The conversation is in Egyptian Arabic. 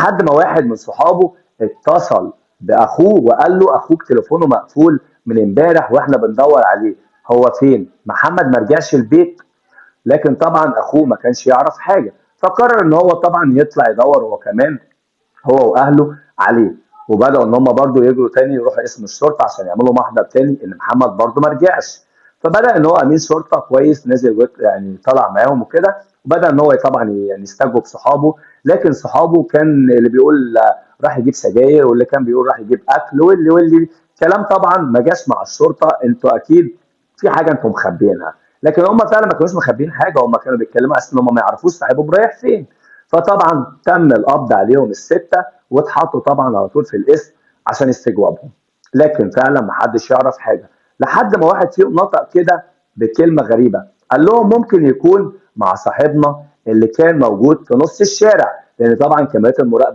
لحد ما واحد من صحابه اتصل باخوه وقال له اخوك تليفونه مقفول من امبارح واحنا بندور عليه، هو فين؟ محمد ما رجعش البيت. لكن طبعا اخوه ما كانش يعرف حاجة، فقرر ان هو طبعا يطلع يدور هو كمان، هو واهله عليه. وبداوا ان هم برضو يجروا تاني يروحوا قسم الشرطة عشان يعملوا محضر تاني ان محمد برضو ما رجعش. فبدا ان هو امين شرطه كويس نزل يعني طلع معاهم وكده، وبدا ان هو طبعا يعني يستجوب صحابه. لكن صحابه كان اللي بيقول راح يجيب سجاير، واللي كان بيقول راح يجيب اكل، واللي كلام طبعا ما جاش مع الشرطة، انتوا اكيد في حاجة انتوا مخبيينها. لكن هم فعلا ما كانوش مخبيين حاجة، هم كانوا بيتكلموا على ان هم ما يعرفوش صاحبهم رايح فين. فطبعا تم القبض عليهم الستة، واتحطوا طبعا على طول في القسم عشان استجوابهم. لكن فعلا ما حدش يعرف حاجة، لحد ما واحد فيهم نطق كده بكلمه غريبة، قال لهم ممكن يكون مع صاحبنا اللي كان موجود في نص الشارع، لان طبعا كاميرات المراقبة